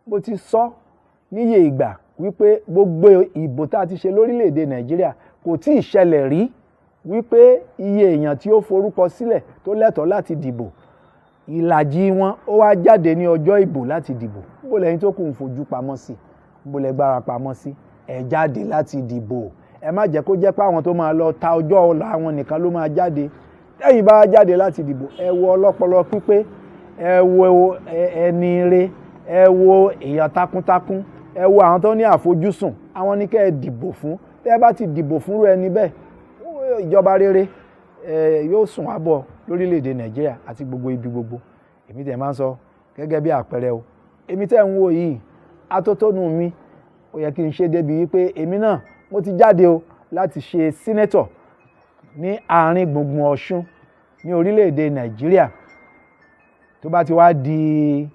Mo ti sọ níye ìgbà wípé gbogbo ìbò tá a ti ṣe lórílẹ̀‐èdè Nàìjíríà, kò tí ì ṣẹlẹ̀ rí wípé iye èèyàn tí ó forúkọ sílẹ̀ tó lẹ́tọ̀ọ́ láti dìbò, ìlàjì wọn ó wá jáde ní ọjọ́ ìbò láti dìbò. Bó lẹ́yìn tó kù ń fojú pamọ́ sí, bó lẹ́ gbára pamọ́ sí, ẹ jáde láti dìbò. Ẹ má jẹ́ kó jẹ́ pé àwọn tó máa lọ ta ọjọ́ ọ̀la wọn nìkan ló máa jáde. Lẹ́yìn bá jáde láti dìbò, ẹ wo ọlọ́pọlọ pípé, ẹ wo ẹni re, ẹ wo èèyàn takuntakun, ẹ wo àwọn tó ní àfojúsùn, àwọn ní kẹ́ ẹ dìbò fún. Tẹ́ ẹ bá ti dìbò fúnrú ẹni bẹ́ẹ̀, ìjọba rere yóò sùn wá bọ̀ lórílẹ̀‐èdè Nàìjíríà àti gbogbo ibi gbogbo. Èmi tẹ̀ máa ń sọ gẹ́gẹ́ bí àpẹẹrẹ o, èmi tẹ́ ń wò yìí, atótónu mi, ó yẹ kí n ṣe débi wípé èmi náà mo ti jáde o láti ṣe senator ní àárín gbùngbùn Ọ̀ṣun ní orílẹ̀-èdè Nàìjíríà. Tó bá ti wá di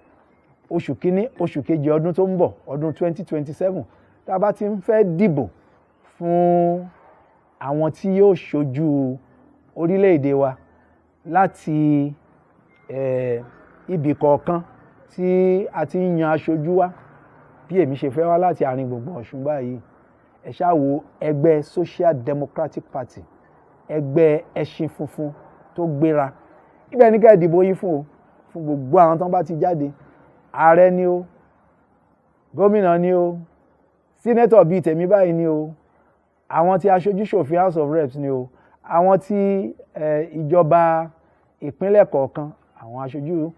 oṣù kínní, oṣù kejì ọdún tó ń bọ̀, ọdún 2027, tá a bá ti ń fẹ́ dìbò fún àwọn tí yóò ṣojú orílẹ̀-èdè wa láti ibì kọ̀ọ̀kan tí a ti ń yan aṣojú wá, bí èmi ṣe fẹ́ wá láti àárín gbùngbùn Ọ̀ṣun báyìí, ẹ ṣáà wo ẹgbẹ́ Social Democratic Party, ẹgbẹ́ ẹṣin funfun tó gbéra, ibẹ̀ ní ká ẹ dìbò yín fún o. Fún gbogbo àwọn tó ń bá ti jáde, ààrẹ ni o, gómìnà ni o, senator bíi tèmi báyìí ni o, àwọn tí aṣojú ṣòfin, House of Reps ni o, àwọn tí ìjọba ìpínlẹ̀ kọ̀ọ̀kan, àwọn aṣojú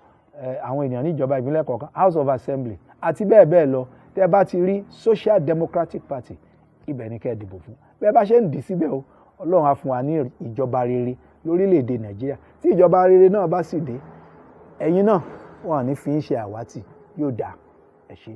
àwọn ènìyàn ní ìjọba ìpínlẹ̀ kọ̀ọ̀kan, House of Assembly àti bẹ́ẹ̀ bẹ́ẹ̀ lọ, tẹ́ bá ti rí Social Democratic Party, ibẹ̀ ní kẹ́ ẹ dìbò fún. Bẹ́ẹ̀ bá ṣe ń dì síbẹ̀ o, Ọlọ́run á fún wa ní ìjọba rere lórílẹ̀‐èdè Nàìjíríà. Tí ìjọba rere náà bá sì dé, ẹ̀yin náà wọn à ní fi ń ṣe àwátì. Yóò dáa. Ẹ ṣé.